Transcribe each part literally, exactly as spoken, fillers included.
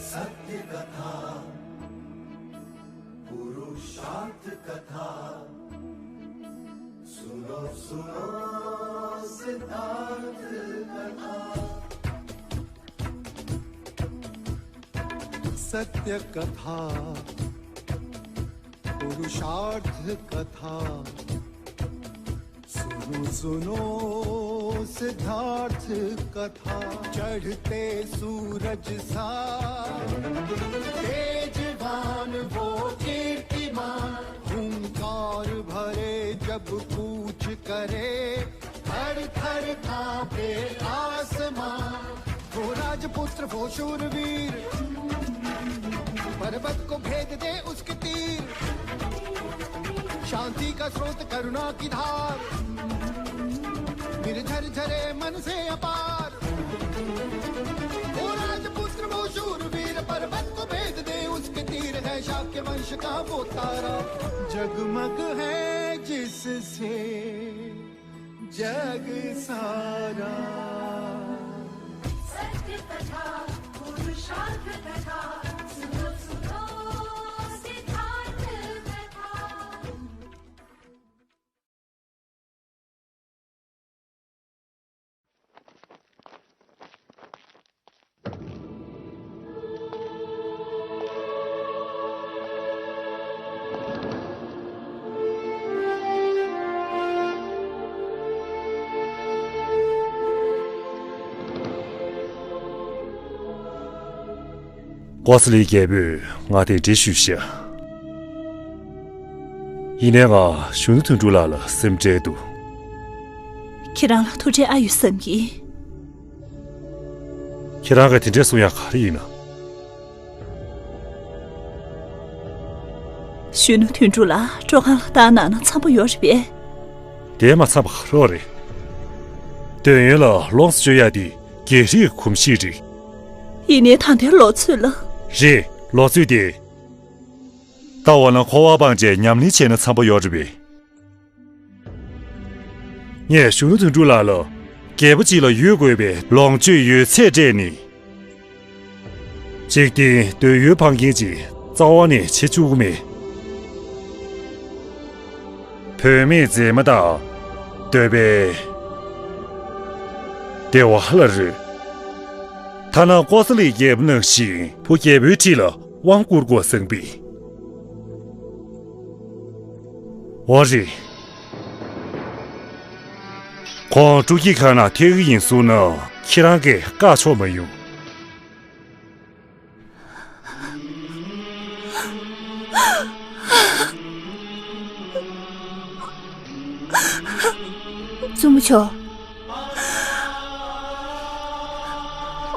सत्य कथा, पुरुषार्थ कथा, सुनो सुनो सिद्धार्थ कथा। सत्य कथा, पुरुषार्थ कथा, सुनो सुनो सिद्धार्थ कथा। चढ़ते सूरज सा तेजवान वो कीर्तिमान, हुंकार भरे जब कूच करे, थर थर कांपे आसमां। वो राजपुत्र, वो शूरवीर, पर्वत को भेद दे उसके तीर। शांति का स्रोत, करुणा की धार, निर्झर झरे मन से अपार। वो राजपुत्र, वो शूरवीर, पर्वत को भेद दे उसके तीर। है शाक्य वंश का वो तारा, जगमग है जिससे जग सारा। सत्य कथा, पुरुषार्थ कथा, सुनो सुनो सिद्धार्थ कथा। ཀོ་ས་ལའི་རྒྱལ་པོས་ང་དེ་འདྲ་ཞུས་ཤག་ཡིན་ནའི་ང་གཞོན་ནུ་དོན་གྲུབ་ལགས་ལ་སེམས་ཁྲལ་འདུག་ཁྱེད་རང་ལ་ཐུགས་ཁྲལ་ཨ་ཡོད་བསམ་གྱི། ཁྱེད་རང་གིས་དེ་འདྲ་གསུང་ཡག་ག་རེ་ཡིན་ན། གཞོན་ནུ་དོན་གྲུབ་ལགས་སྤྲོ་ཁང་ལ་བཏང་གནང་ན་འཚམ་པོ་ཡོད་རེད་པས། དེ་མ་འཚམ་པ་ག་རེ་རེད། འདོད་ཡོན་ལ་ལོངས་སུ་སྤྱོད་ཡག་དེ་རྒྱལ་སྲིད་ཀྱི་གོམས་གཤིས་རེད། ཡིན་ནའི་ད་ལྟའི་ལོ་ཚོད་ལ། རེད། ལོ་ཚོད་དེ། ད་འོ་ན་འཁོར་བ་སྤངས་བྱས་ཉམས་ལེན་བྱས་ན་འཚམ་པོ་ཡོད་རེད་པས། ངས་གཞོན་ནུ་དོན་གྲུབ་ལགས་ལ་རྒྱལ་པོ་གཅིག་ལ་ཡོད་དགོས་པའི་ལོངས་སྤྱོད་ཡོད་ཚད་སྤྲད་ནས། འཇིག་རྟེན་འདོད་ཡོན་འཕང་མཁན་ཅིག་རྩ་བ་ནས་བྱེད་བཅུག་གི་མེད། བུད་མེད་མཛེས་མ་དང་འདོད་པའི་བདེ་བ་ལ་རོལ། ཐ་ན་ཀོ་ས་ལའི་རྒྱལ་པོ་ནང་བཞིན་བུ་རྒྱལ་པོའི་འཁྲིས་ལ་དབང་བསྐུར་དགོས་བསམ་པས། འོ་རེད། ཁོང་སྤྲོ་སྐྱིད་ཁང་ནང་ཐེག་གི་ཡིན་གསུངས་ན་ཁྱེད་རང་གིས་བཀག་ཆོག་མ་ཡོང་། བཙུན་མོ་མཆོག་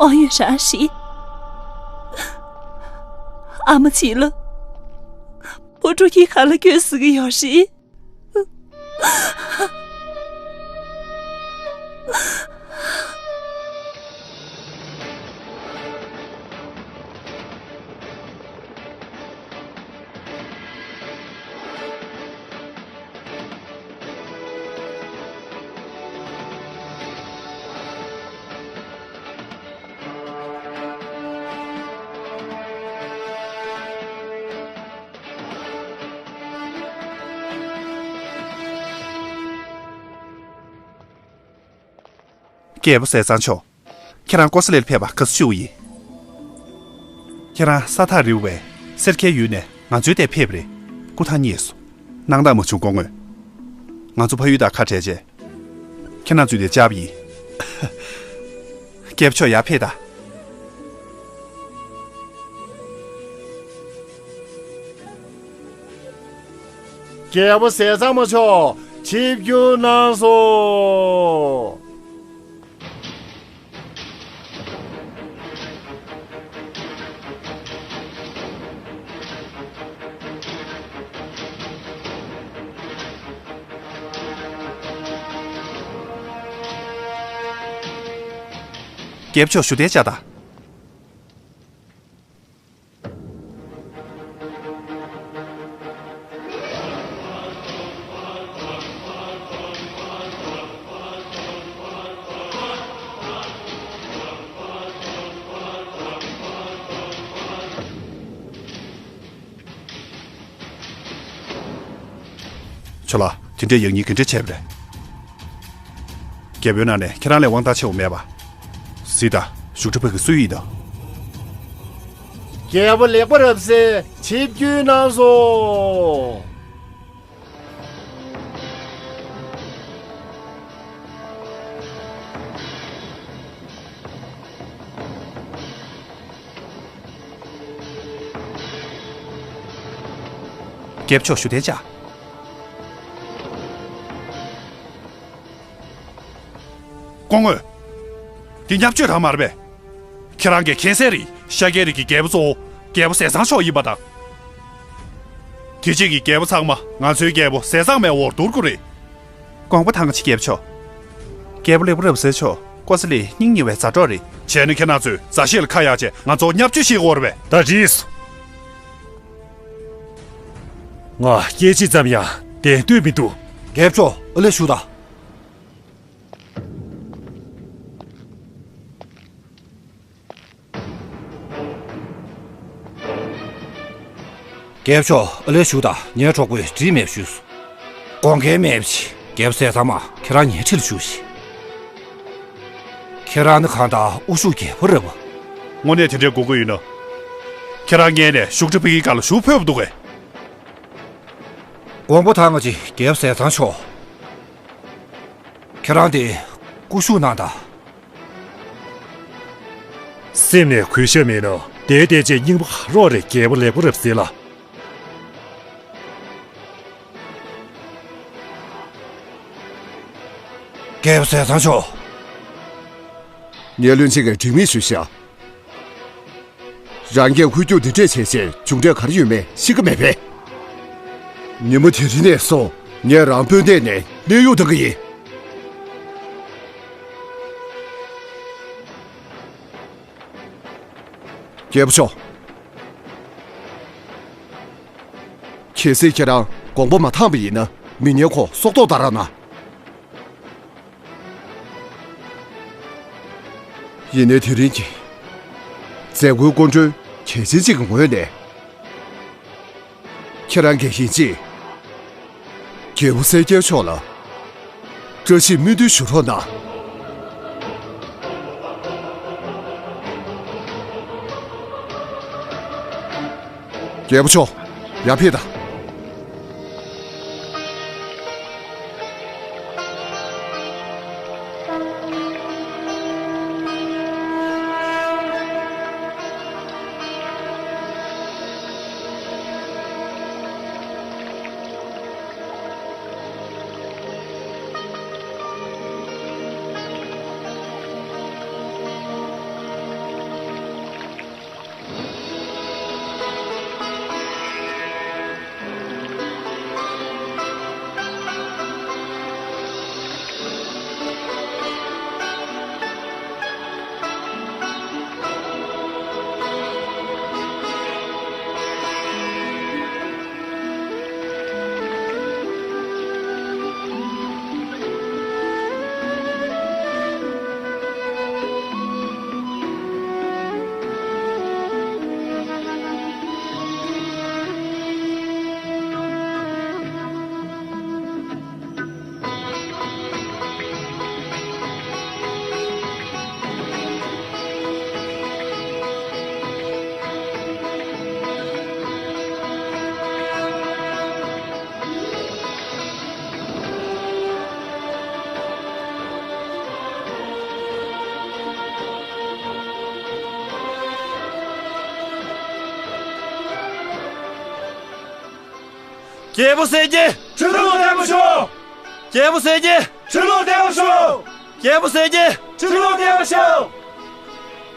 དབང་ཡོད་རང་ཞིག་ཨ་མ་གཅིག་ལ་བུ་ཕྲུག་གི་ག་ལ་སྐྱོན་ཟེར་གི་ཡོད་རེད། རྒྱལ་པོ་ཟས་གཙང་མཆོག་ཁྱེད་རང་ཀོ་ས་ལི་ལ་ཕེབས་པར་དགའ་བསུ་ཞུ་བ་ཡིན། ཁྱེད་རང་ས་ཐག་རིང་བའི་སེར་ཁའི་ཡུལ་ནས་ང་ཚོའི་འདིར་ཕེབས་པ་རེད། སྐུ་ཐང་རྙེད་སོང་། སྣང་དག་མ་བྱུང་སྐུ་ངོ་། ང་ཚོ་ཕ་ཡུལ་དང་ཁ་བྲལ་རྗེས། ཁྱེད་རང་ཚོའི་འདིར་བཅར་བ་ཡིན། རྒྱལ་པོ་མཆོག་ཡར་ཕེབས་དང་། རྒྱལ་པོ་ཟས་གཙང་མ་མཆོག་ཆིབས་བསྒྱུར་གནང་སོང་། རྒྱལ་པོ་མཆོག་བཞུགས་གདན་བཅའ་དང་། ཁྱོད་ལ་དེ་འདྲའི་ཡག་ཉེས་ག་འདྲ་བྱས་པ་རེད། རྒྱལ་པོའི་ནང་ནས་ཁྱེད་རང་ལས་དབང་ཐང་ཆེ་བ་མེད་པ། གཟིགས་དང་། བཞུགས་ཁྲི་ཕ་གི་སུ་ཡིན་དང་། རྒྱལ་པོ་ལེགས་པ་རབ་གསལ་ཆིབས་བསྒྱུར་གནང་སོང་། རྒྱལ་པོ་མཆོག་བཞུགས་གདན་འཇགས། སྐུ་ངོ། འདི་བརྙས་བཅོས་རང་མ་རེད་པས། ཁྱེད་རང་གིས་མཁྱེན་གསལ་རེད། ཤཱཀྱའི་རིགས་ཀྱི་རྒྱལ་པོ་གཙོ་བོ་རྒྱལ་པོ་ཟས་གཙང་མཆོག་ཡིན་པ་དང་། དེ་རྗེས་ཀྱི་རྒྱལ་པོ་ཚང་མ་ང་ཚོའི་རྒྱལ་པོ་ཟས་གཙང་མའི་འོག་འདུར་དགོས་རེད། དགོངས་པ་དྭངས་པ་ཅིག་རྒྱལ་པོ་མཆོག་རྒྱལ་པོ་ལེགས་པ་རབ་གསལ་མཆོག་ཀོ་ས་ལི་སྙིང་ཉེ་བའི་མཛའ་གྲོགས་རེད། བྱས་ན་ཁྱེད་རང་ཚོས་མཛའ་བཤེས་ལ་ཁ་གཡར་བྱས་ང་ཚོ་བརྙས་བཅོས་བྱེད་དགོས་རེད་པས། ད་འགྲིག་སོང་། ང་སྐད་ཅིག་ཙམ་ཡང་བདེན་འདོད་མི་འདུག་རྒྱལ་པོ་མཆོག་ཨ་ལས་བཞུགས་དང་། རྒྱལ་པོ་མཆོག་ཨ་ལས་བཞུགས་དང་། ངའི་གྲོགས་པོས་འགྲིག་མེད་ཞུས་སོང་། དགོངས་འགལ་མེད་པ་ཅིག་རྒྱལ་པོ་ཟས་གཙང་མ་ཁྱེད་རང་ཉལ་ཁྲི་ལ་བཞུགས་ཤིག་ཁྱེད་རང་ནི་གང་ལྟར་དབུ་བཞུགས་རྒྱལ་པོ་རེད་པ། དངོས་གནས་དེ་འདྲའི་དགོས་མཁོ་ཡོད་ན། ཁྱེད་རང་སྔོན་ནས་བཞུགས་ཁྲི་ཕ་གིའི་སྒང་ལ་བཞུགས་ཕོད་པ་འདུག་གས། དགོངས་པ་དྭངས་པ་ཅིག་རྒྱལ་པོ་ཟས་གཙང་མཆོག་ཁྱེད་རང་དེ་སྐུ་བཞུགས་གནང་དང་། སེམས་ནས་གུས་ཞབས་མེད་ན་དེའི་ལྟས་བཅས་རྙིང་པ་རོགས་རེད། རྒྱལ་པོ་ལེགས་པ་རབ་གསལ་ལགས། རྒྱལ་པོ་ཟས་གཙང་མཆོག་ངས་བློན་ཆེན་གྱི་འགྲིག་མིན་ཞུས་ཤག་རང་གིས་ཧུད་སྐྱུག་འདི་འདྲས་བྱས་རྗེས་མཇུག་འབྲས་ག་རེ་ཡོད་མེད་ཤེས་ཀྱི་མེད་པས། ཉིན་མོ་དེ་རིང་ནས་བཟུང་ངས་རང་དཔོན་འདེམས་ནས་གནས་དབྱུང་གཏང་གི་ཡིན། རྒྱལ་པོ་མཆོག་གལ་སྲིད་ཁྱེད་རང་དགོངས་པ་མ་དྭངས་པ་ཡིན་ན་མི་ཉན་ཁོ་སྲོག་ཐོག་གཏང་རོགས་གནང་། ཡིན་ནའི་དེ་རིང་གི་མཛད་སྒོའི་སྐུ་མགྲོན་གལ་ཆེན་གཅིག་གི་ངོས་ནས། ཁྱེད་རང་གིས་ཡིན་གཅིག་རྒྱལ་པོ་གསལ་རྒྱལ་མཆོག་ལ་བཀྲ་ཤིས་སྨོན་འདུན་ཞུ་རོགས་གནང་། རྒྱལ་པོ་མཆོག་ཡར་ཕེབས་དང་། རྒྱལ་པོ་གསལ་རྒྱལ། ཁྲི་ལོ་བརྟན་པོ་ཤོག་རྒྱལ་པོ་གསལ་རྒྱལ། ཁྲི་ལོ་བརྟན་པོ་ཤོག་རྒྱལ་པོ་གསལ་རྒྱལ། ཁྲི་ལོ་བརྟན་པོ་ཤོག་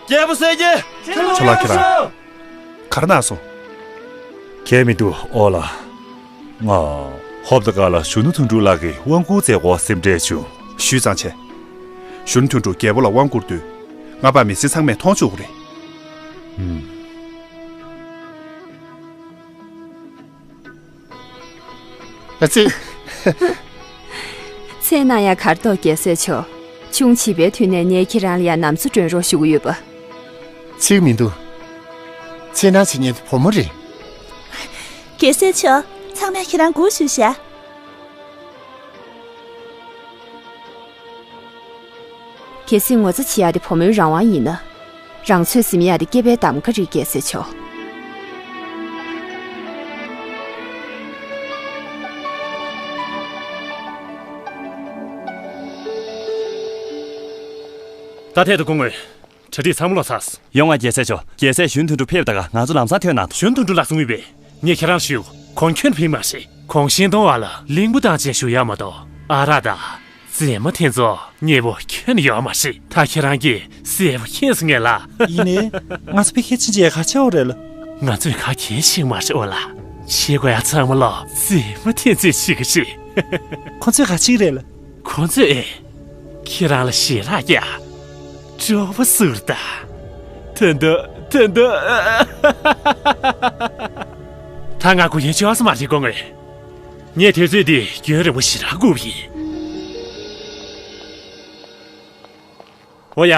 རྒྱལ་པོ་གསལ་རྒྱལ། ཁྲི་ལོ་ཁྱོད་ལ་བརྟན་པོ་ཁྱེད་རང་ཤོག་ག་རེ་གནང་སོང་། གལ་མི་འདུག་ཨོ་ལ། ང་ཧོབ་ཏེ་ཀ་ལ་གཞོན་ནུ་དོན་གྲུབ་ལགས་ཀྱིས་དབང་བསྐུར་མཛད་སྐོར་སེམས་ཁྲལ་བྱུང་། ཞུས་ཙང་བྱས། གཞོན་ནུ་དོན་གྲུབ་རྒྱལ་པོ་ལ་དབང་བསྐུར་དུས། ང་པ་མི་སེར་ཚང་མས་མཐོང་བཅུག་གི་རེད། ཧུམ། ཨ་ཙི། མཚན་གནང་ཡག་གར་ཐོག་རྒྱལ་སྲས་མཆོག་ཆུང་བྱིས་པའི་དུས་ནས་ངས་ཁྱེད་རང་ལ་ཡ་ནམ་འཚོ་སྒྲོན་རོགས་ཞུ་གི་ཡོད་པ། ཚིག་མི་འདུག་མཚན་གནང་བྱེད་མཁན་དེ་བུ་མོ་རེད། རྒྱལ་སྲས་མཆོག་ཚང་མས་ཁྱེད་རང་སྒུག་བཞུགས་ཤག་གལ་སྲིད་ངོ་ཚ་བྱེད་ཡ་དེ་བུ་མོའི་རང་དབང་ཡིན་ན། རང་ཚོད་ཟིན་ཡ་དེ་སྐྱེས་པའི་གདམ་ག་རེད། རྒྱལ་སྲས་མཆོག་ད་ཐད་དུ་སྐུ་ངོ། གྲ་སྒྲིག་ཚང་མ་ལོག་ཚར། ཡོང་ང་རྒྱལ་སྲས་མཆོག་རྒྱལ་སྲས་ཞུན་དོན་གྲུབ་ཕེབས་ད་ག་ང་ཚོ་ལམ་སང་ཐོན་གནང་དང་། ཞུན་དོན་གྲུབ་ལགས་སུ་ངུས་པས། ངས་ཁྱེད་རང་ཞུ། ཁོང་ཁྱོན་ཕིང་མ་ཤེས། ཁོང་ཤིང་སྡོང་བ་ལ་གླིང་བུ་བཏང་ཅན་ཞུ་ཡ་མ་གཏོགས་ཨ་རག་དང་རྫས་མ་དེ་ཚོ་མཉེས་པོ་ཁྱོན་ཡོད་མ་ཤེས། ད་ཁྱེད་རང་གིས་གསལ་པོ་མཁྱེན་སོང་ངས་ལ། ཡིན་ནའི་ང་ཚོ་ཕ་གིར་ཕྱིན་རྗེས་ག་བྱེད་འོ་རེད་ལ། ང་ཚོས་ག་གལ་ཤེས་མ་རེད་འོ་ལ། བྱེད་དགོས་ཡ་ཚང་མ་ལོ་རྫས་མ་དེ་ཚོས་བྱེད་གི་རེད། ཁོ་ཚོས་ག་བྱེད་ཀྱི་རེད་ལ། ཁོ་ཚོས་ཨེ། ཁྱེད་རང་ལ་ཞལ་ལག་རྒྱག་སྤྲོ་པོ་བཟོ་ར་ད། ད་འདི་ད་འདི། ད་ང་སྒུག་ཡུན་ཅོག་ཙམ་མ་རེད་སྐུ་ངོ། ངས་དུས་ཚོད་འདི་རྒྱུན་རིང་པོ་ཞེ་དྲག་སྒུག་པ་ཡིན། འོ་ཡ།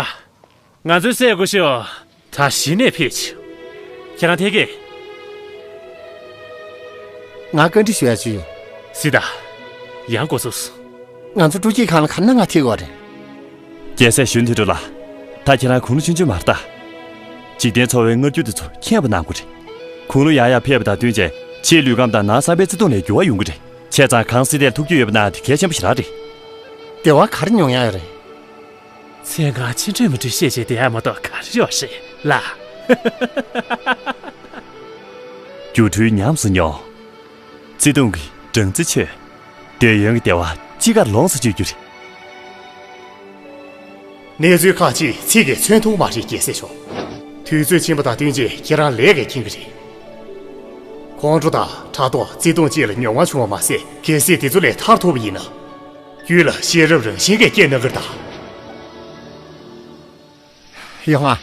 ང་ཚོའི་སྲས་སྐུ་ཞབས་ད་གཞི་ནས་ཕེབས་བྱུང་། ཁྱེད་རང་ཐད་ཀས། ང་བཀའ་འདྲི་ཞུ་ཡ་ཅིག་ཡོད། སི་ཏཱ། ཡང་འགོ་ཚུགས་སོང་། ང་ཚོ་སྤྲོ་སྐྱིད་ཁང་ལ་ག་ན་ང་ཐེ་གོ་རེད། རྒྱལ་སྲས་ཞུན་དོན་གྲུབ་ལགས། ད་ཁྱེད་རང་དགུང་ལོ་ཆུང་ཆུང་མ་རེད་ད། འཇིག་རྟེན་འཚོ་བའི་མངར་སྐྱུར་དེ་ཚོ་མཁྱེན་པ་གནང་དགོས་རེད། དགུང་ལོ་ཡར་ཡར་ཕེབས་པ་དང་བསྟུན་བྱས་ཕྱིའི་ལུས་ཁམས་དང་ནང་བསམ་པའི་བརྩེ་དུང་ལ་འགྱུར་བ་ཡོང་གི་རེད། བྱས་ཙང་གང་སྲིད་དེར་ཐུགས་རྒྱུས་ཡོད་པ་གནང་དེ་གལ་ཆེན་པོ་ཞེ་དྲག་རེད། བདེ་བ་ག་རེ་མྱོང་ཡ་ཡོད་རེད། མཚན་གང་ཅི་འདྲ་མི་འདྲ་བཤད་བྱས་བསྡད་ཡ་མ་གཏོགས་ག་རེ་ཡོད་རེད་ལ། སྒྱུ་འཕྲུལ་ཉམས་སུ་མྱོང་། བརྩེ་དུང་གི་སྦྲང་རྩི་མཆོད། འདོད་ཡོན་གྱི་བདེ་བ་ཅི་དགར་ལོངས་སུ་སྤྱོད་རྒྱུ་རེད། གནས་ཚུལ་ཁག་ཅིག་ཚིག་གིས་མཚོན་ཐུབ་མ་རེད་རྒྱལ་སྲས་མཆོག་དུས་ཚོད་ཕྱིན་པ་དང་བསྟུན་བྱས་ཁྱེད་རང་ལས་ཀས་མཁྱེན་གྱི་རེད། ཁོང་ཁྲོ་དང་ཕྲག་དོག་བརྩེ་དུང་བཅས་ལ་མྱོང་བ་བྱུང་བ་མ་ཟད་གལ་སྲིད་དེ་ཚོ་ལས་ཐར་ཐུབ་པ་ཡིན་ན། རྒྱུད་ལ་ཤེས་རབ་རང་བཞིན་གྱིས་སྐྱེ་གནང་གི་རེད་ད། ཡོང་ང་།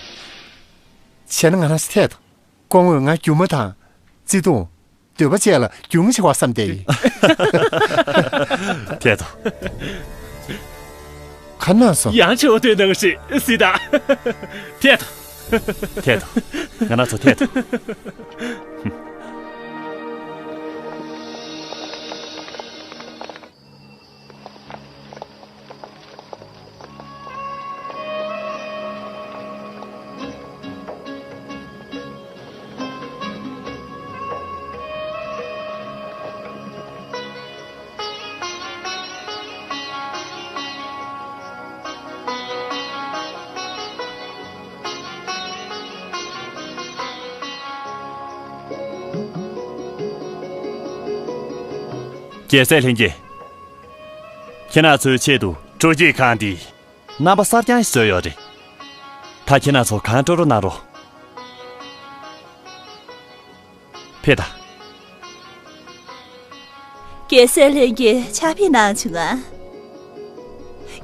བྱས་ན་ང་རང་ཚོ་ཐད་དང་། སྐུ་ངོས་ང་སྒྱུ་མ་དང་། བརྩེ་དུང་། འདོད་པ་བཅས་ལ་སྒྱུ་མ་བྱེད་པར་བསམ་བསྡད་ཡིན། ཐད་དང་། ག་ན་སོང་། ཡང་ཆེ་བ་སྟོན་གནང་ཞིག་སྲིད་ད། ཐད་དང་། ཐད་དང་། ང་རང་ཚོ་ཐད་དང་། རྒྱལ་སྲས་ལྷན་རྒྱས། ཁྱེད་རང་ཚོའི་ཆེད་དུ་སྤྲོ་སྐྱིད་ཁང་འདི་རྣམ་པ་གསར་རྐྱང་ཞིག་བཟོས་ཡོད་རེད། ད་ཁྱེད་རང་ཚོ་གང་སྤྲོ་སྤྲོ་གནང་རོགས། ཕེབས་དང་། རྒྱལ་སྲས་ལྷན་རྒྱས་ཕྱག་ཕེབས་གནང་བྱུང་ང་།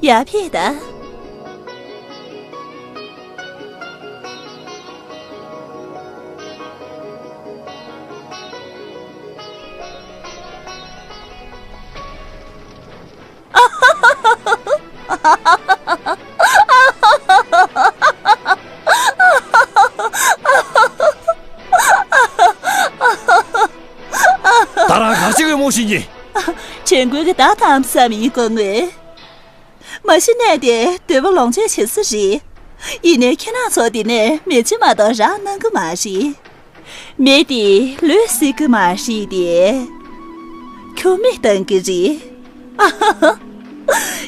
ཡར་ཕེབས་དང་། ད་རང་ག་ཅིག་གི་རྨོ་ཞིག་ཡིན། དྲན་སྐུལ་གྱི་བརྡ་བཏང་བསམ་ཡིན་དགོས་ངེས། མ་གཞི་གནས་དེ་འདོད་པ་ལོངས་སྤྱོད་བྱེད་ས་རེད། ཡིན་ནའི་ཁྱེད་རང་ཚོ་འདི་ནས་མེ་ལྕེ་མ་གཏོགས་རག་གནང་གི་མ་རེད། མེ་དེ་ལུས་བསྲེག་གི་མ་རེད་དེ། ཁྱུར་མིད་གཏོང་གི་རེད།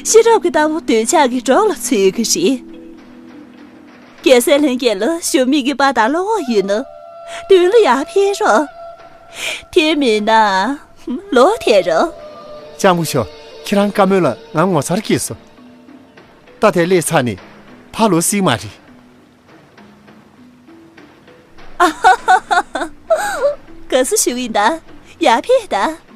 ཤེས་རབ་ཀྱི་རྟ་ཕོ་འདོད་ཆགས་ཀྱི་སྒྲོག་ལ་ཚུད་ཀྱི་རེད། རྒྱལ་སྲས་ལྷན་རྒྱས་ལ་ཞབས་མི་གི་པ་དང་བློ་ཁོག་ཡོད་ན། མདུན་ལ་ཡར་ཕེབས་རོགས། དེ་མིན་ན། ལོག་ཐལ་རོགས། ལྕམ་སྐུ་ཞབས། ཁྱེད་རང་བཀའ་མོལ་ལ་ང་ངོ་མཚར་སྐྱེས་སོང་། རྟ་དེ་སླེབས་ཚར་ནས་ཕར་ལོག་སྲིད་མ་རེད། དགའ་བསུ་ཞུ་གི་ཡིན་ད། ཡར་ཕེབས་ད།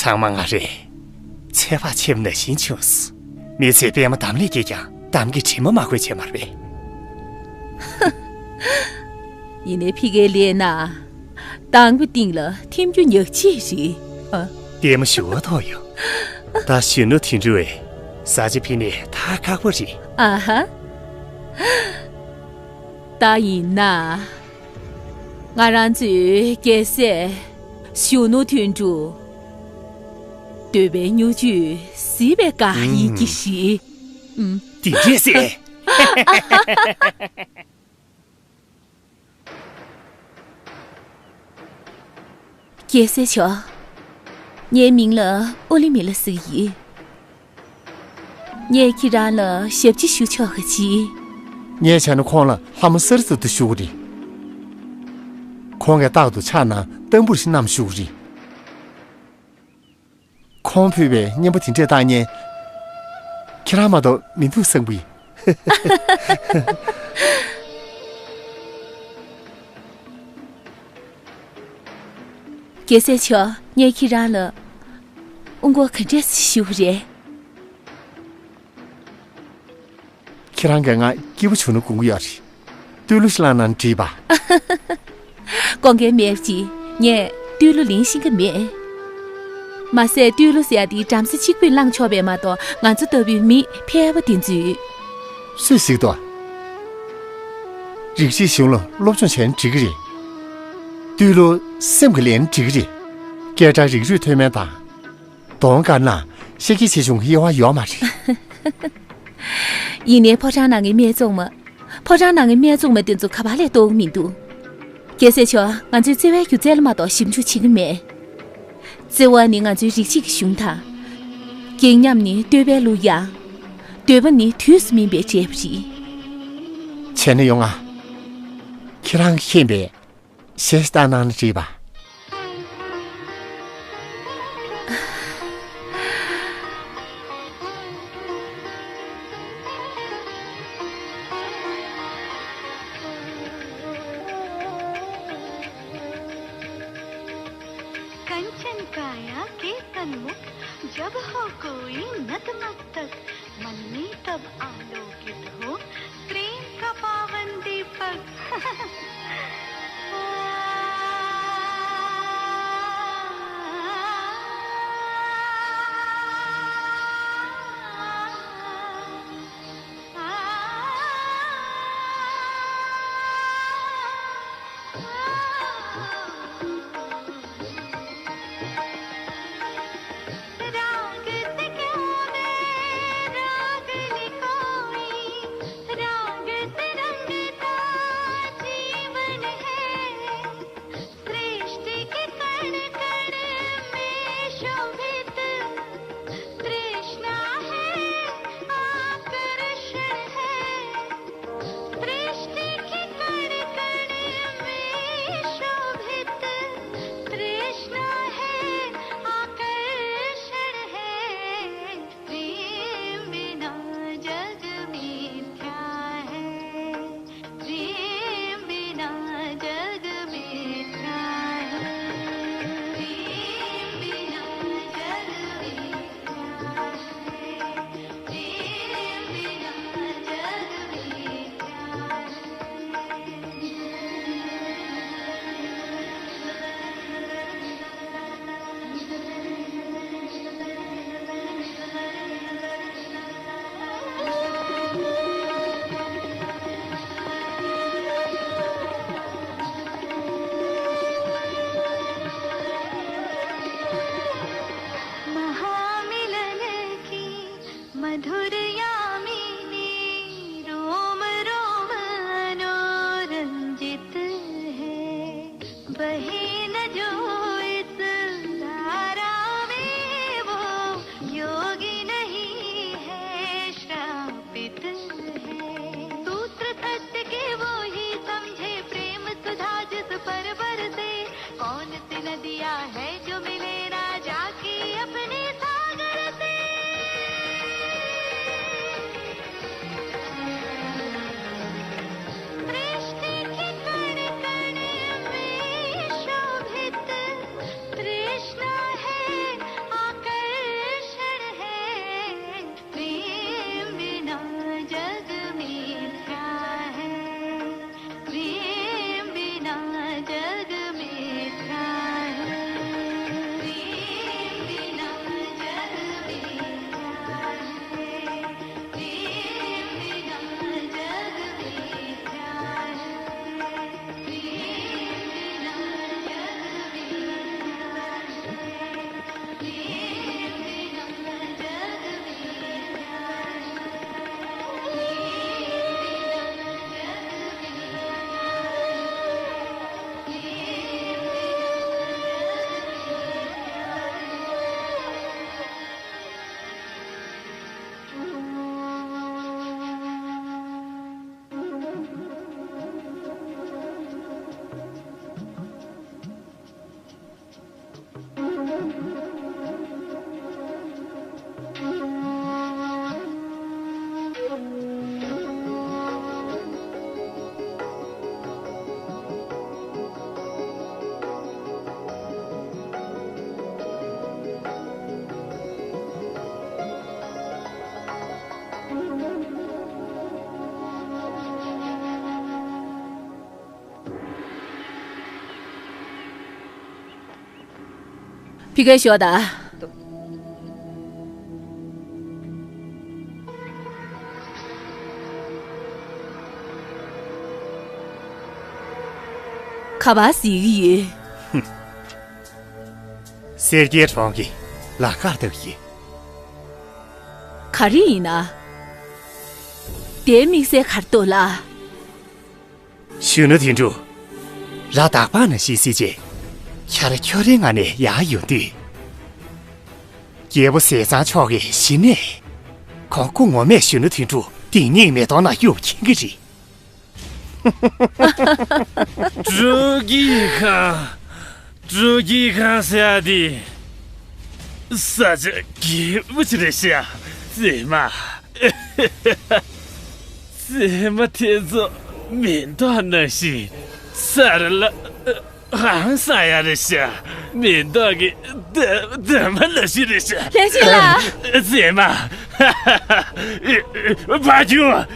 ཚང་མ་ང་རེད། ཚེ་དཔག་ཆེམ་ནང་བཞིན་བྱུང་སོང་། མི་ཚེ་པད་མ་འདམ་ལས་སྐྱེས་ཀྱང་འདམ་གྱི་དྲི་མ་མ་གོས་བྱས་མ་རེད། ཡིན་ནའི་ཕི་གའི་ལས་ན། དང་པོའི་སྟེང་ལ་ཐིམ་རྒྱུ་ཉག་གཅིག་རེད། ཨ། ལྟད་མོ་ཞུ་བ་ཐོག་ཡོང་། ད་གཞོན་ནུ་དེ་འདྲ་བས། ཟ་ཆ་ཕི་ནས་ད་ཁག་པོ་རེད། ཨ་ཧ། ད་ཡིན་ན། ང་རང་ཚོའི་རྒྱལ་སྲས་གཞོན་ནུ་དོན་གྲུབ། འདོད་པའི་མྱུ་གུ་གཟིགས་པའི་དགའ་ཡིད་ཀྱི་གཞི། ཨུམ། དེ་འདྲས་ཟེར། རྒྱལ་སྲས་མཆོག་ངའི་མིང་ལ་ཨོ་ལི་མི་ལ་ཟེར་གྱི་ཡིན། ངས་ཁྱེད་རང་ལ་ཞབས་ཕྱི་ཞུ་ཆོག་ག་ཅི། ངས་བྱས་ན་ཁོང་ལ་ལྷ་མོ་གསར་ཙམ་དུ་ཞུ་གི་རེད། ཁོང་གིས་རྟག་ཏུ་ཕྱག་ན་ཏམ་བུར་ཞིག་བསྣམས་བཞུགས་ཀྱི་རེད། ཁོང་ཕུལ་བའི་སྙན་པོ་དེ་འདྲས་བཏང་མཁན། ཁྱེད་རང་མ་གཏོགས་མི་འདུག་བསམ་གི། རྒྱལ་སྲས་མཆོག་ངས་ཁྱེད་རང་ལ་དབུ་སྐོར་ག་འདྲས་ཞུ་རེད། ཁྱེད་རང་གིས་ང་སྐྱིད་པོ་བྱུང་ན་དགོངས་ཀྱི་ཡོད་རེད། བསྟོད་གླུ་ཞིག་བླངས་ན་འགྲིག་པ། དགོངས་འགལ་མེད་ཀྱི། ངས་བསྟོད་གླུ་ལེན་ཤེས་ཀྱི་མེད། མ་ཟད་བསྟོད་གླུ་ཟེར་ཡ་དེ་བྲམ་ཟེ་གཅིག་པུས་བླངས་ཆོག་པས་མ་གཏོགས་ང་ཚོ་ལྟ་བུའི་མི་ཕལ་པ་དེ་ཚོས། སུས་གཟིགས་དོ། རིག་གཅིག་གཞུང་ལ་སློབ་སྦྱོང་བྱས་ན་འགྲིག་གི་རེད། བསྟོད་གླུ་སེམས་ཀྱིས་ལེན་ན་འགྲིག་གི་རེད། སྐད་གྲགས་རིགས་རུས་མཐོ་དམན་དང་། གདོང་དཀར་ན་ཤེས་ཀྱི་ཆེ་ཆུང་དབྱེ་བ་ཡོད་མ་རེད། ཡིན་ནའི་ཕོ་བྲང་ནང་གི་སྨད་འཚོང་མ། ཕོ་བྲང་ནང་གི་སྨད་འཚོང་མ་དེ་ཚོ་ག་པར་ལས་གཏོང་གི་མི་འདུག་རྒྱལ་སྲས་མཆོག་ང་ཚོའི་བརྩེ་བའི་སྒྱུ་རྩལ་ལ་མ་གཏོགས་ཞིབ་འཇུག་བྱེད་ཀྱི་མེད། བརྩེ་བ་ནི་ང་ཚོའི་རིག་བྱེད་ཀྱི་གཞུང་དང་། སྒེག་ཉམས་ནི་བསྟོད་པའི་གླུ་དབྱངས། འདོད་པ་ནི་དུས་སུ་སྨིན་པའི་འབྲས་བུ་རེད། བྱས་ན་ཡོང་ང་། ཁྱེད་རང་གིས་མཁྱེན་པའི་གཞས་ཤིག་བཏང་གནང་ན་འགྲིག་པ། कंचन काया केतन मुख, जब हो कोई नतमस्तक। मन में तब आलोकित हो प्रेम का पावन दीपक। राग से क्यों गए रागनी कोई, राग से रंगता जीवन है। सृष्टि के कण कण में शोभित तृष्णा है, आकर्षण है। सृष्टि के कण कण में शोभित तृष्णा है, आकर्षण है। प्रेम बिना जग मिथ्या है। प्रेम बिना जग मिथ्या है। प्रेम बिना जग मिथ्या है। प्रेम बिना जग मिथ्या है। महामिलन की मधुर यामिनी रोम रोम मनोरंजित है। बहे न जो इस धारा में वो योगी नहीं है, श्रापित है। सूत्र सत्य के वो ही समझे, प्रेम सुधा जिस पर बरसे। कौन सी नदियाँ है जो मिले ना जाके अपने सागर से। ཁྱི་སྐད་ཤོག་ད། ག་པར་གཟིགས་ཀྱི་ཡོད། སེར་སྐྱའི་གྲོང་གི་ལམ་ཁར་བསྡད་ཡོད། ག་རེ་ཡིན་ན། དེའི་དམིགས་བསལ་ག་རེ་འདུག་ལགས། གཞོན་ནུ་དོན་གྲུབ། ར་དག་པ་ན་ཤི་སྲིད་ཅེས། ཁྱར་ཁྱོད་རའི་ངང་ནས་ཡར་ཡོང་དུས། རྒྱལ་པོ་ཟས་གཙང་མཆོག་གིས་གཞི་ནས། ཁོང་སྐུ་ངོ་མས་གཞོན་ནུ་དོན་གྲུབ་སྡིག་ཉེས་མེ་དོང་ནང་གཡུགས་མཁྱེན་གྱི་རེད། སྤྲོ་སྐྱིད་ཁང་། སྤྲོ་སྐྱིད་ཁང་ཟེར་ཡ་དེ། ས་ཆ་སྐྱིད་པོ་ཅིག་རེད་ཤག་མཛེས་མ། མཛེས་མ་དེ་ཚོ་མེ་ཏོག་ནང་བཞིན་ས་ར་ལ་ཧང་སང་ཡ་རེད་ཤག་མེ་ཏོག་གི་འདབ་མ་ནང་བཞིན་རེད་ཤག་ལྷས་བྱིན་ལགས། མཛེས་མ། ཕ་ཁྱུང་།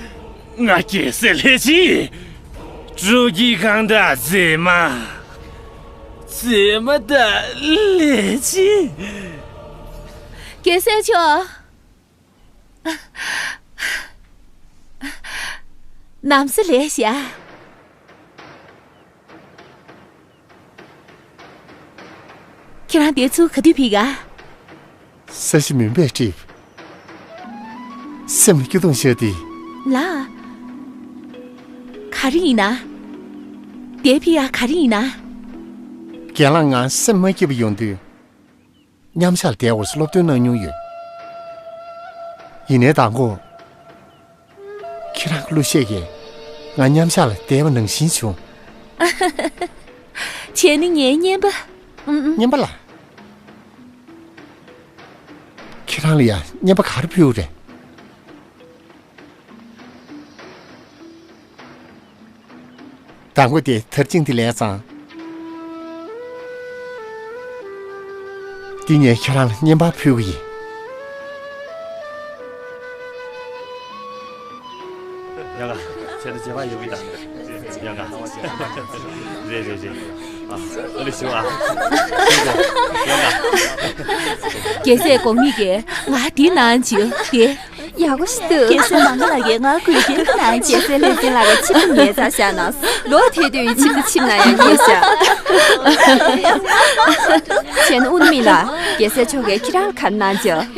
ང་རྒྱལ་སྲས་ལྷས་བྱིན། སྤྲོ་སྐྱིད་ཁང་དང་མཛེས་མ། མཛེས་མ་དང་ལྷས་བྱིན། རྒྱལ་སྲས་མཆོག་གནམ་ས་ལེགས་ཤག་ཁྱེད་རང་འདིར་ཚུར་ག་དུས་ཕེབས་ག་ས་གཞི་མུན་པས་བསྒྲིབས། སེམས་ལ་སྐྱོ་གདུང་ཤར་ཏེ། ལགས། ག་རེ་ཡིན་ན། འདིར་ཕེབས་ཡ་ག་རེ་ཡིན་ན། རྒན་ལགས་ང་སེམས་མ་སྐྱིད་པ་ཡོང་དུས། མཉམ་ཞག་ལ་བསྡད་དགོས་སློབ་སྟོན་གནང་མྱོང་ཡོད། ཡིན་ནའི་མདང་དགོང་། ཁྱེད་རང་གི་གླུ་གཞས་ཀྱིས་ང་མཉམ་ཞག་ལ་བསྡད་པ་ནང་བཞིན་བྱུང་། བྱས་ན་ངའི་རྔན་པ། ཨུམ་ཨུམ། རྔན་པ་ལགས། ཁྱེད་རང་ལ་ཡང་རྔན་པ་ག་རེ་ཕུལ་དགོས་རེད། མདང་དགོང་དེ་དར་ཅིང་དེ་ལེན་ཙང་། འདི་ངས་ཁྱེད་རང་ལ་རྔན་པ་ཕུལ་གྱི་ཡིན། ཡ་ང་། ཚེ་འདི་རྗེས་མ་ཡོང་གི་ད། ཡ་ང་། རེད་རེད་རེད། ཨ། ཨ་ལེ་ཞུ་ཨ། ཞུ་གོ། ཡ་ང་། རྒྱལ་སྲས་གོང་མ་གིས་ང་འདི་གནང་བྱུང་སྟེ། ཡག་པོ་ཞིག་འདུག་རྒྱལ་སྲས་མང་པོ་ལགས་ཀྱིས་ང་གུས་ཀྱིན་གནང་བྱས། རྒྱལ་སྲས་ལྷས་བྱིན་ལགས་ཀྱིས་ཆེད་དུ་ཉར་ཚགས་བཞག་གནང་སོང་། ལོག་ཐལ་དུས་ཡི་ཆེད་དུ་ཁྱིམ་ནང་ཡང་ཉར་བཞག་བྱས་ན་ཨུ་ནུ་མི་ལགས། རྒྱལ་སྲས་མཆོག་གིས་ཁྱེད་རང་ལ་ག་རེ་གནང་བྱུང་།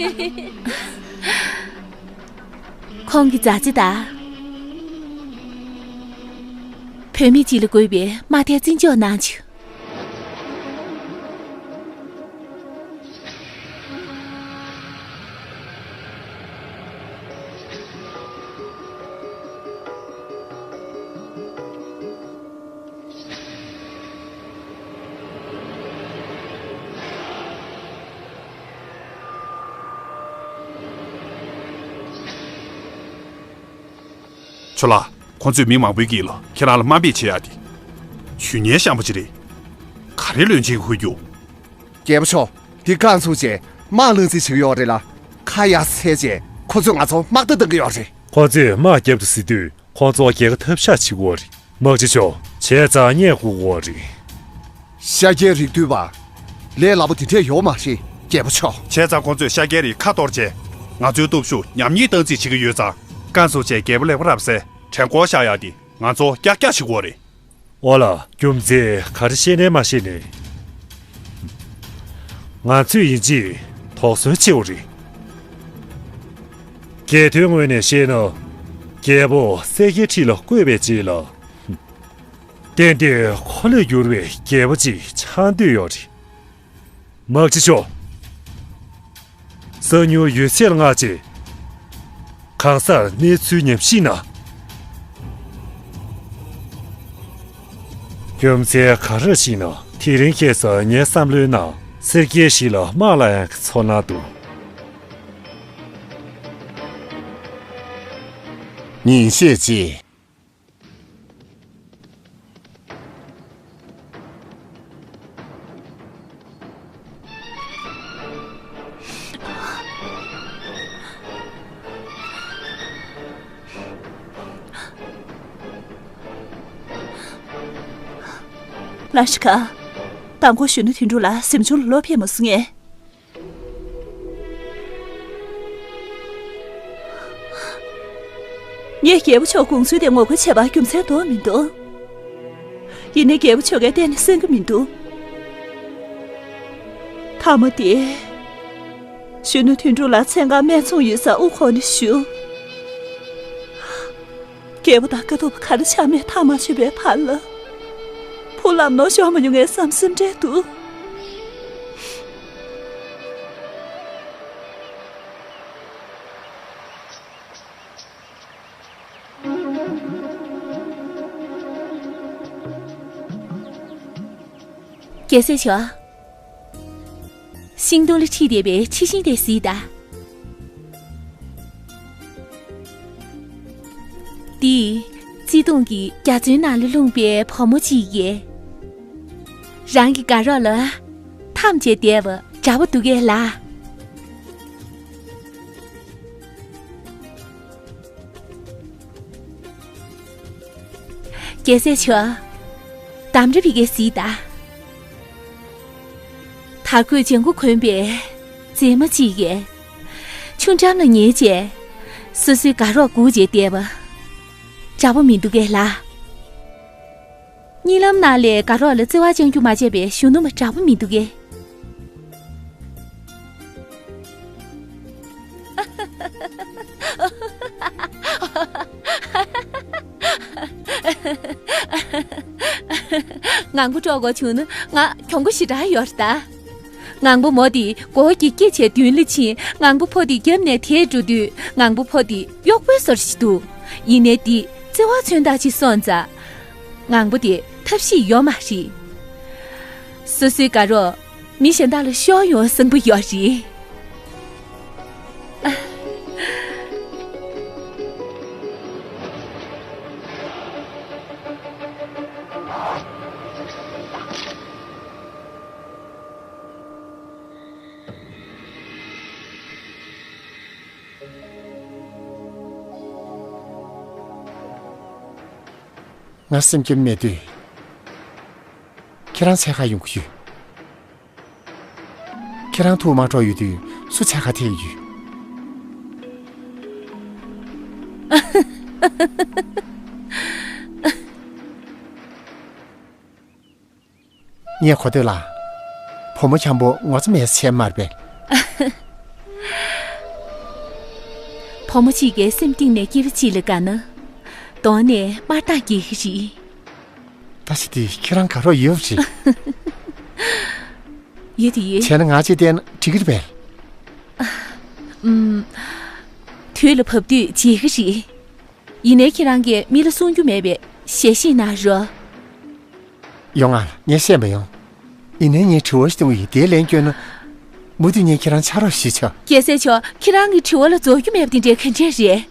ཁོང་གི་མཛའ་བརྩེ་དང་། བུད་མེད་ཅིག་ལ་དགོས་པའི་མ་མཐའི་བརྩི་འཇོག་གནང་བྱུང་། ཁྱོད་ལ། ཁོང་ཚོས་མི་མང་པོའི་དཀྱིལ་ལ་ཁྱེད་རང་ལ་དམའ་འབེབས་བྱེད་ཡ་དེ། ཇུས་ངན་ཤན་པ་ཅིག་རེད། ག་རེ་བློན་ཆེན་གྱིས་ཧུར་རྒྱུགས། རྒྱལ་པོ་མཆོག་འདི་བཀག་འཛུགས་བྱས་དམག་བསླངས་རྩིས་བྱེད་ཀྱི་ཡོད་རེད་ལ། ཁ་ཡར་འཚལ་བྱས་ཁོ་ཚོས་ང་ཚོར་དམག་བརྡ་བཏང་གི་ཡོད་རེད། ཁོ་ཚོས་དམག་རྒྱབ་ཏུ་ཟེར་དུས་ཁོ་ཚོ་རྒྱལ་ཁ་ཐོབ་ཤག་བྱེད་ཀྱི་ཡོད་རེད། དམག་སྤྱི་མཆོག་བྱས་ཙང་སྙད་དགོས་ཀྱི་ཡོད་རེད། ཤཱཀྱའི་རིགས་འདུས་པ། ལས་སླ་པོ་དེ་འདྲས་ཡོད་མ་རེད། རྒྱལ་པོ་མཆོག་བྱས་ཙང་ཁོ་ཚོས་ཤཱཀྱའི་རིགས་ཁ་གཏོར་བྱས། ང་ཚོའི་སྟོབས་ཤུགས་ཉམས་ཉེས་བཏང་རྩིས་བྱེད་ཀྱི་ཡོད་ཙང་། བཀག་འཛུགས་བྱས་རྒྱལ་པོ་ལེགས་པ་རབ་གསལ་བྲན་བཀོལ་བཞག་ཡག་དེ་ང་ཚོ་ཀྱག་ཀྱག་བྱེད་ཀྱི་ཡོད་རེད། ཨོ་ལ། རྒྱུ་མཚན་ག་རེ་བཤད་ནའི་མ་བཤད་ནའི། ང་ཚོས་ཡིན་གཅིག་དོགས་ཟོན་བྱེད་དགོས་རེད། རྒྱལ་དོན་ངོས་ནས་བཤད་ན། རྒྱལ་པོ་གསལ་རྒྱལ་ཁྲི་ལ་བསྐོས་པའི་རྗེས་ལ། ཏན་ཏན་འཁོར་ལོས་བསྒྱུར་བའི་རྒྱལ་པོ་ཅིག་ཆགས་འདོད་ཡོད་རེད། དམག་སྤྱི་མཆོག་གསང་ཉུལ་ཡོད་ཚད་ལ་མངགས་རྗེས། གང་སར་གནས་ཚུལ་ཉམས་ཞིབ་གནང་། རྒྱུ་མཚན་ག་རེ་ཞིག་ན། དེ་རིང་ཁ་སང་ངའི་བསམ་བློའི་ནང་སེར་སྐྱའི་གཞིས་ལ་དམག་ལངས་ཡག་གི་ཚོར་སྣང་འདུག་ཉིན་ཤས་རྗེས། ལ་ཤི་ཀ། མདང་དགོང་གཞོན་ནུ་དོན་གྲུབ་ལགས་གཟིམ་ཆུང་ལ་ལོག་ཕེབས་མ་སོང་ངས། ངས་རྒྱལ་པོ་མཆོག་དགོངས་ཚུལ་དེ་ངོ་རྒོལ་བྱས་པར་རྒྱུ་མཚན་དོགས་མི་འདུག་ཡིན་ནའི་རྒྱལ་པོ་མཆོག་གིས་གཏན་ནས་གསན་གྱི་མི་འདུག་མཐའ་མ་དེ། གཞོན་ནུ་དོན་གྲུབ་ལགས་མཚན་གང་སྨད་འཚོང་ཡོད་སར་དབུ་འཁོར་ནས་བཞུགས། རྒྱལ་པོ་དང་དཀའ་ཐུབ་ག་རེ་ཆགས་མེད་ཐག་མ་ཆོད་པའི་བར་ལ། བུ་ལམ་ནོར་ཤོར་མ་མྱོང་ངས་བསམ་སེམས་འདྲེས་འདུག་རྒྱལ་སྲས་མཆོག་ཤིང་སྡོང་ལ་ཁྲིད་བསྡད་པའི་ཁྲི་ཤིང་དེ་གཟིགས་དང་། འདི། བརྩེ་དུང་གི་རྒྱ་མཚོའི་ནང་ལ་ལྷུང་པའི་བུ་མོ་གཅིག་ཡིན། རང་གི་དགའ་རོགས་ལ་འཐམ་བྱས་བསྡད་པ་དྲག་པོ་འདུག་གས་ལགས། རྒྱལ་སྲས་མཆོག་འདམ་ར་བི་གའི་གཟིགས་དང་། དར་གོས་ལྗང་གུ་གོན་པའི་མཛེས་མ་གཅིག་གིས། ཆུ་འགྲམ་ལ་ཉལ་བྱས། སོ་སོའི་དགའ་རོགས་སྒུག་བྱས་བསྡད་པ། དྲག་པོ་མི་འདུག་གས་ལགས། གཉིད་ལམ་ནང་ལས་དགའ་རོགས་ལ་བརྩེ་བ་བཅངས་རྒྱུ་མ་བྱས་པའི་གཞོན་ནུ་མ་དྲག་པོ་མི་འདུག་གས། ངང་པོ་དཀྲོག་དགོས་བྱུང་ན་ང་གྱོང་པོ་ཞེ་དྲག་ཡོད་རེད་ད། ངང་པོ་མོ་དེ་མགོ་བོ་གིས་སྐེ་བྱས་མདུན་ལ་ཕྱིན། ངང་པོ་ཕོ་དེ་རྒྱབ་ནས་དེད་འགྲོ་དུས་ངང་པོ་ཕོ་དེ་གཡོག་པོའི་བཟོ་འདྲ་ཞིག་འདུག་ཡིན་ནའི་དེ་བརྩེ་བ་མཚོན་རྟགས་ཅིག་སོང་ཙང་། ངང་པོ་དེ་ཐབས་ཤེས་ཡོད་མ་རེད། སོ་སོའི་དགའ་རོགས་མི་གཞན་དག་ལ་ཤོར་ཡོང་བསམ་པ་ཡོད་རེད། ང་སེམས་སྐྱིད་མེད་དུས། ཁྱེད་རང་འཚོལ་གར་ཡོང་གི་ཡོད། ཁྱེད་རང་ཐུག་མ་འགྲོ་ཡོད་དུས་སུ་འཚོལ་གར་ཐེག་ཡོད། ངས་གོ་ཐོས་ལ། བུ་མོ་འཁྱམ་པོ་ངོ་ཚ་མེད་བྱས་མ་རེད་པས། བུ་མོ་གཅིག་གིས་སེམས་གཏིང་ནས་སྐྱེ་བ་གཅིག་ལ་དགའ་ན། གདོང་ནས་དམར་མདངས་རྒྱས་ཀྱི་རེད། ད་ཅི་དེ་ཁྱེད་རང་དགའ་རོགས་ཡོད་རེད། ཡོད་དེ་ཡོད། བྱས་ན་ང་ཅིག་བསྟན་ན་འགྲིག་གི་རེད་པས། ཨུམ། དུས་ལ་བབ་དུས་བརྗེད་ཀྱི་རེད། ཡིན་ནའི་ཁྱེད་རང་གིས་མི་ལ་གསུང་རྒྱུ་མེད་པས་ཞལ་བཞེས་གནང་རོགས། ཡོང་ང་། ངས་བཤད་མ་ཡོང་། ཡིན་ནའི་ངས་དྲི་བ་ཞིག་གཏོང་གི་ཡིན། དེའི་ལན་བསྐྱོན་ན། མུ་མཐུད་ངས་ཁྱེད་རང་ཕྱག་རོགས་ཞུས་ཆོག་རྒྱལ་སྲས་མཆོག་ཁྱེད་རང་གི་དྲི་བ་ལ་རྫོགས་རྒྱུ་མེད་པ་དེ་འདྲའི་ག་འདྲས་རེད།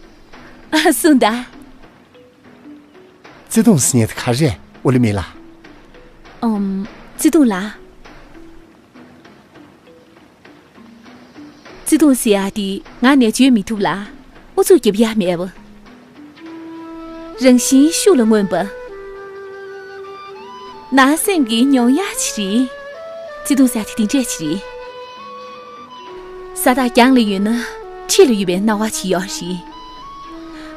ཨ། གསུངས་དང་། བརྩེ་དུང་ཟེར་མཁན་དེ་ག་རེ་རེད། ཨོ་ལི་མི་ལ། ཨམ། བརྩེ་དུང་ལགས། བརྩེ་དུང་ཟེར་ཡག་དེ་ངག་ནས་བརྗོད་མི་ཐུབ་ལ། ཨུ་ཚུགས་རྒྱབ་ཡག་མེད་པ། རང་བཞིན་ཤུགས་ལ་མངོན་པ། ནང་སེམས་ཀྱི་མྱོང་ཡག་ཅིག་རེད། བརྩེ་དུང་ཟེར་ཡག་དེ་དེ་འདྲས་ཅིག་རེད། ས་ཐག་རྒྱང་ལ་ཡོད་ན་འཁྲིས་ལ་ཡོད་པའི་སྣང་བ་ཅིག་ཡོད་རེད།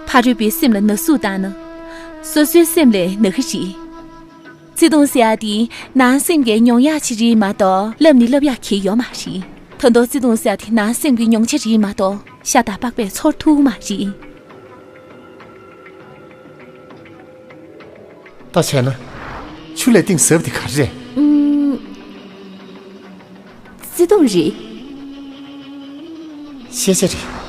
ཕ་རོལ་པོའི་སེམས་ལ་ན་ཟུག་བཏང་ན། སོ་སོའི་སེམས་ལ་ན་གི་རེད། བརྩེ་དུང་ཟེར་ཡག་དེ་ནང་སེམས་ཀྱི་མྱོང་ཡག་ཅིག་རེད་མ་གཏོགས་བསླབ་ནས་བསླབ་ཡག་གི་ཡོད་མ་རེད། ད་དུང་བརྩེ་དུང་ཟེར་ཡག་དེ་ནང་སེམས་ཀྱི་མྱོང་བྱ་རེད་མ་གཏོགས་ཤ་དང་པགས་པས་ཚོར་ཐུབ་མ་རེད། ད་བྱས་ན། ཆུ་ལས་གཏིང་ཟབ་དེ་ག་རེ་རེད། ཨུམ། བརྩེ་དུང་རེད། ཤེས་བྱ་རེད།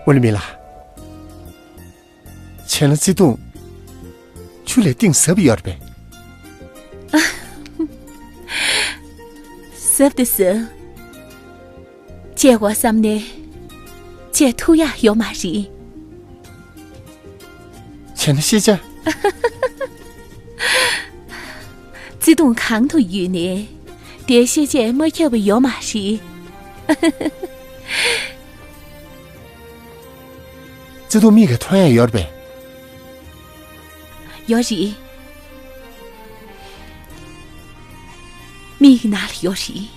ཨོ་ལི་མི་ལ། བྱས་ན་བརྩེ་དུང་། ཆུ་ལས་གཏིང་ཟབ་ཡོད་རེད་པས། ཟབ་དེ་ཟབ། བྱེད་དགོས་བསམ་ནས། བྱེད་ཐུབ་ཡག་ཡོད་མ་རེད། བྱས་ན་ཤེས་བྱ། བརྩེ་དུང་གང་དུ་ཡོད་ནས། དེའི་ཤེས་བྱས་མ་ཁྱབ་པ་ཡོད་མ་རེད། བརྩེ་དུང་མིག་གིས་མཐོང་ཡག་ཡོད་རེད་པས། ཡོད་རེད། མིག་ནང་ལ་ཡོད་རེད།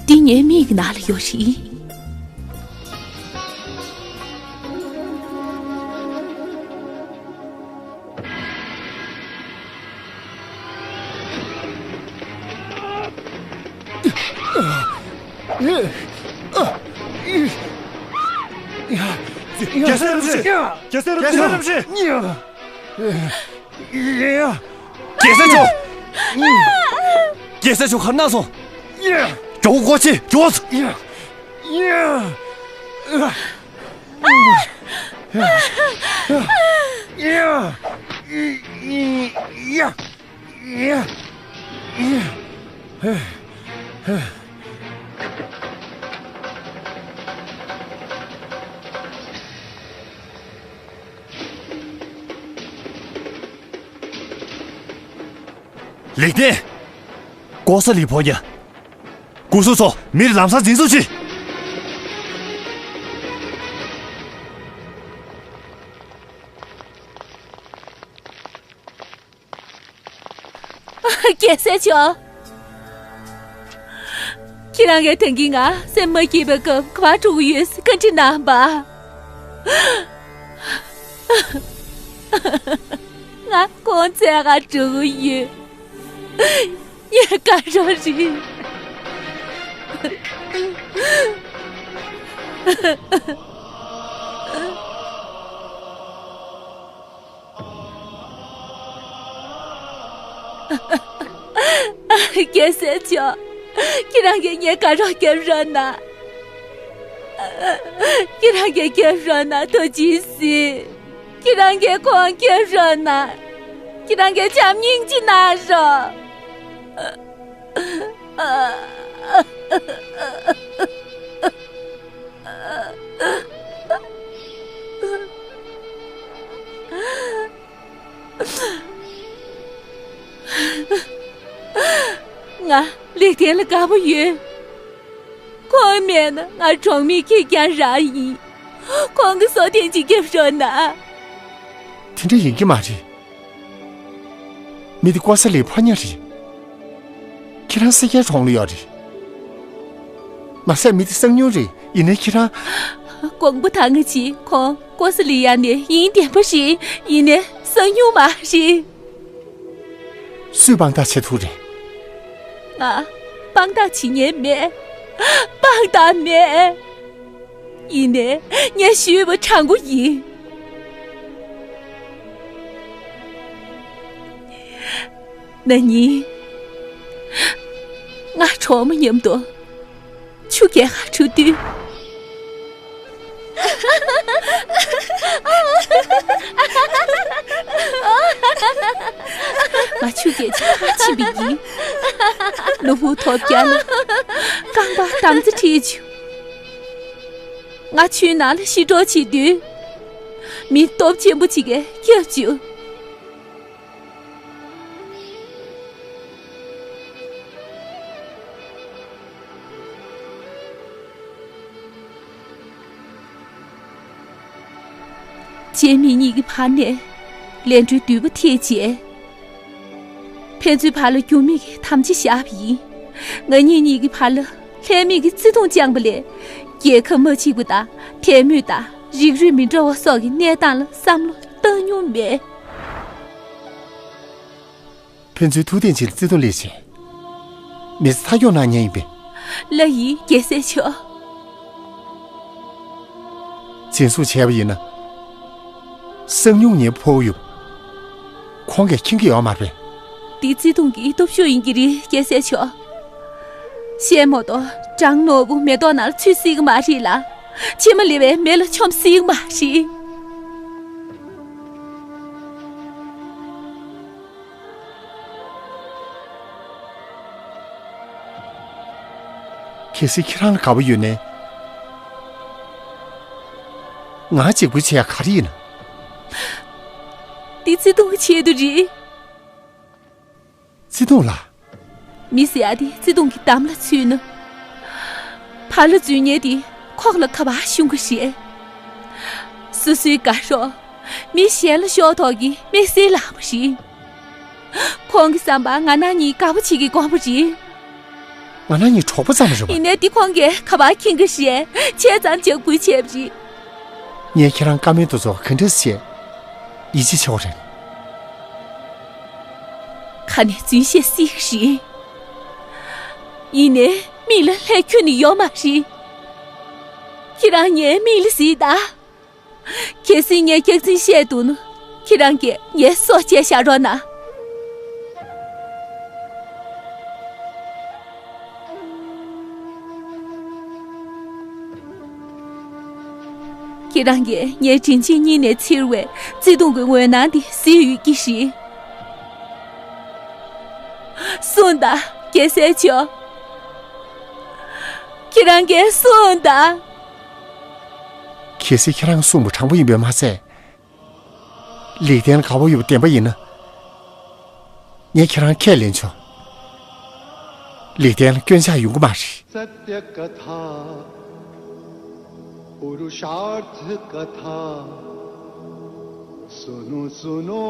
འདི་ངའི་མིག་ནང་ལ་ཡོད་རེད། རྒྱལ་སྲས་རིན་པོ་ཆེ། རྒྱལ་སྲས་རིན་པོ་ཆེ། རྒྱལ་སྲས་རིན་པོ་ཆེ། རྒྱལ་སྲས་མཆོག་རྒྱལ་སྲས་མཆོག་ག་ན་སོང་། མགྱོགས་པོ་སྒོ་ཕྱེ། མགྱོགས། ལེགས་ལྡན། ཀོ་ས་ལི་ཕོ་ཉ། སྐུ་གཟུགས་ཚོ་མིར་ལམ་སང་འཛིན་བཟུང་བྱེད། རྒྱལ་སྲས་མཆོག་ཁྱེད་རང་གིས་ད་གིན་ང་སེམས་མ་སྐྱིད་པའི་སྐབས་ག་པར་འགྲོ་གི་ཡོད་ཟེར་བཀའ་འདྲི་གནང་བ། ང་ཁོང་བཙལ་ག་འགྲོ་གི་ཡོད། ངའི་དགའ་རོགས་རེད། རྒྱལ་སྲས་མཆོག་ཁྱེད་རང་གིས་ངའི་དགའ་རོགས་རྒྱབ་རོགས་གནང་། ཁྱེད་རང་གིས་རྒྱབ་རོགས་གནང་། ཐུགས་རྗེ་གཟིགས། ཁྱེད་རང་གིས་ཁོང་རྒྱབ་རོགས་གནང་། ཁྱེད་རང་གིས་བྱམས་སྙིང་རྗེ་གནང་རོགས། ང་ལེགས་ལྡན་ལ་དགའ་པོ་ཡོད། ཁོང་མེད་ན་ང་གྲོང་མིའི་ཁེར་རྐྱང་རང་ཡིན། ཁོང་གི་སྲོག་ཐེངས་གཅིག་སྐྱོབ་རོགས་གནང་། དེ་འདྲ་ཡིན་གྱི་མ་རེད། མི་དེ་ཀོ་ས་ལིའི་ཕོ་ཉ་རེད། ཁྱེད་རང་སེར་སྐྱའི་གྲོང་ལ་ཡོད་རེད། མ་ཟད་མི་དེ་གསང་ཉུལ་རེད། ཡིན་ནའི་ཁྱེད་རང་། དགོངས་པ་དྭངས་ཀྱིས། ཁོང་ཀོ་ས་ལི་ཡ་ནས་ཡིན་བདེན་པ་རེད། ཡིན་ནའི་གསང་ཉུལ་མ་རེད། སུས་དཔང་རྟགས་བྱེད་ཐུབ་རེད། ང་དཔང་རྟགས་བྱེད་མཁན་མེད། དཔང་རྟགས་མེད། ཡིན་ནའི་ངས་ཞུས་པ་དྲང་པོ་ཡིན། ན་ནིང་ང་གྲོགས་མོ་མཉམ་དུ་ཆུ་རྐྱལ་ག་འགྲོ་དུས། ང་ཆུ་རྐྱལ་ཆ་ཕྱིན་པ་ཡིན། ནོར་བུ་ཐོབ་རྒྱ་ལ་རྐང་པ་དམ་རྩེ་ཁྲིད་བྱུང་། ང་ཆུའི་ནང་ལ་ཤི་གྲབས་བྱེད་དུས། མི་སྟོབས་ཆེན་པོ་ཅིག་གིས་སྐྱོབ་བྱུང་། སྐྱེ་མེད་གཉིས་ཀྱི་བར་ནས་ལས་འཕྲོའི་མདུད་པ་ཐེབས་རྗེས། ཕན་ཚུན་བར་ལ་འགྱུར་མེད་ཀྱི་དམ་བཅའ་བཞག་པ་ཡིན། ང་གཉིས་གཉིས་ཀྱི་བར་ལ་ལྷད་མེད་ཀྱི་བརྩེ་དུང་བཅངས་པ་ལས། རྒྱལ་ཁབ་མ་གཅིག་པ་དང་དད་མོས་དང་རིགས་རུས་མི་འདྲ་བ་སོགས་ཀྱི་གནས་སྟངས་ལ་བསམ་བློ་བཏང་མྱོང་མེད། ཕན་ཚུན་ཐུག་འཕྲད་བྱས་བརྩེ་དུང་སླེབས་བྱས། མི་ཚེ་མཐའ་འཁྱོངས་གནང་མཁན་ཡིན་པས། ལགས་ཡིན། རྒྱལ་སྲས་མཆོག་འཛིན་བཟུང་བྱས་པ་ཡིན་ན། གསང་ཉུལ་ངའི་ཕུ་བོ་ཡོད། ཁོང་གིས་མཁྱེན་གྱི་ཡོད་མ་རེད། འདི་བརྩེ་དུང་གི་སྟོབས་ཤུགས་ཡིན་གྱི་རེད། རྒྱལ་སྲས་མཆོག་བཤད་མ་གཏོགས་སྦྲང་ནོར་བུ་མེ་ཏོག་ནང་ལ་ཚུད་སྲིད་ཀྱི་མ་རེད་ལ། ཕྱེ་མ་ལེབ་པའི་མེ་ལ་མཆོངས་སྲིད་ཀྱི་མ་རེད། གལ་སྲིད་ཁྱེད་རང་ལ་དགའ་པོ་ཡོད་ན། ང་གཅིག་པུ་བྱེད་ཡ་ག་རེ་ཡིན་ན། འདི་བརྩེ་དུང་གི་ཆེད་དུ་རེད། བརྩེ་དུང་ལ། མི་ཟེར་ཡ་དེ་བརྩེ་དུང་གི་འདམ་ལ་ཚུད་ན། ཕར་ལ་འཛུལ་མཁན་དེ་ཁོག་ལ་ག་པར་ཤོང་གི་རེད། སོ་སོའི་དགའ་རོགས་མི་གཞན་ལ་ཤོར་དོགས་ཀྱི་མི་སེར་ལག་པ་རེད། ཁོང་གི་བསམ་པར་ང་རང་གཉིས་དགའ་པོ་བྱེད་ཀྱི་དགོངས་པ་རེད། ང་རང་གཉིས་གྲོགས་པོ་ཙམ་རེད་པ། ཡིན་ནའི་འདི་ཁོང་གིས་ག་པར་མཁྱེན་གྱི་རེད། བྱས་ཙང་འཇབ་རྒོལ་བྱས་པ་རེད། ངས་ཁྱེད་རང་བཀའ་མོལ་དེ་ཚོ་ག་འདྲ་བྱས་ཡིད་ཆེས་བྱེད་དགོས་རེད། ཁ་ནས་རྫུན་བཤད་སྲིད་ཀྱི་རེད། ཡིན་ནའི་མིག་ལ་ལྷད་ཁྱོན་ནས་ཡོད་མ་རེད། ཁྱེད་རང་ངའི་མིག་ལ་གཟིགས་དང་། གལ་སྲིད་ངས་སྐྱག་རྫུན་བཤད་འདུག་ན། ཁྱེད་རང་གིས་ངའི་སྲོག་བཅད་བཞག་རོགས་གནང་། ཁྱེད་རང་གིས་ངའི་དྲིན་ཆེན་སྙིང་ནས་འཚེར་བའི་བརྩེ་དུང་གི་འོད་སྣང་འདི་གཟིགས་ཡོད་ཀྱི་རེད། གསུངས་དང་། རྒྱལ་སྲས་མཆོག། ཁྱེད་རང་གིས་གསུངས་དང་། གལ་སྲིད་ཁྱེད་རང་གསུངས་པ་དྲང་པོ་ཡིན་པས་མ་ཚད། ལེགས་ལྡན་ལ་དགའ་པོ་ཡོད་པ་བདེན་པ་ཡིན་ན། ངས་ཁྱེད་རང་ཁས་ལེན་ཆོག། ལེགས་ལྡན་ལ་སྐྱོན་ཆག་ཡོང་གི་མ་རེད། सत्य कथा पुरुषार्थ कथा सुनो सुनो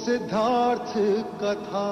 सिद्धार्थ कथा